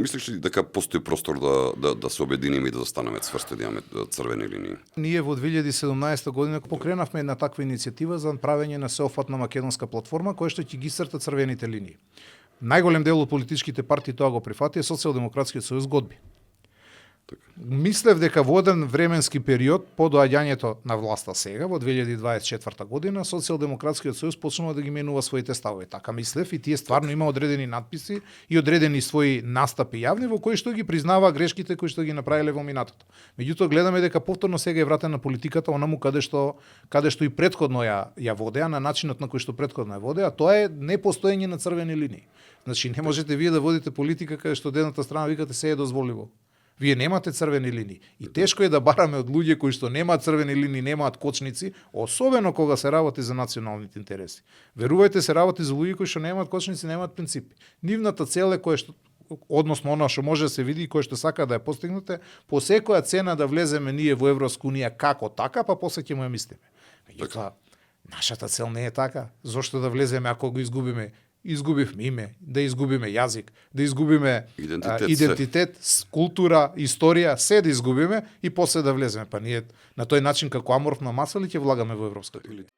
мислиш ли дека постои простор да се обединиме и да застанеме цврсто, да имаме црвени линии? Ние во 2017 година покренавме една таква иницијатива за правење на сеопфатна македонска платформа која што ќе ги црта црвените линии. Најголем дел од политичките партии тоа го прифати, Социјалдемократскиот сојуз го одби. Мислев дека во еден временски период по доаѓањето на власта сега во 2024 година Социјалдемократскиот сојуз почнува да ги менува своите ставови. Така мислев и тие стварно има одредени надписи и одредени своји настапи јавни во кои што ги признава грешките кои што ги направиле во минатото. Меѓутоа гледаме дека повторно сега е вратена политиката онаму каде што и претходно ја водеа на начинот на кој што претходно ја водеа, тоа е непостоење на црвени линии. Значи не можете вие да водите политика каде што од едната страна викате се е дозволиво. Вие немате црвени линии. И тешко е да бараме од луѓе кои што немаат црвени линии, немаат кочници, особено кога се работи за националните интереси. Верувајте, се работи за луѓе кои што немаат кочници, немаат принципи. Нивната цел е која што односно она што може да се види и кој што сака да ја постигнете, по секоја цена да влеземе ние во Европска унија како така, па после ќе му ја мислиме. Меѓутоа, нашата цел не е така. Зошто да влеземе ако го изгубиме? Изгубивме име, да изгубиме јазик, да изгубиме идентитет, култура, историја, се да изгубиме и после да влеземе. Па ние на тој начин како аморфна маса ли ќе влагаме во европската политика?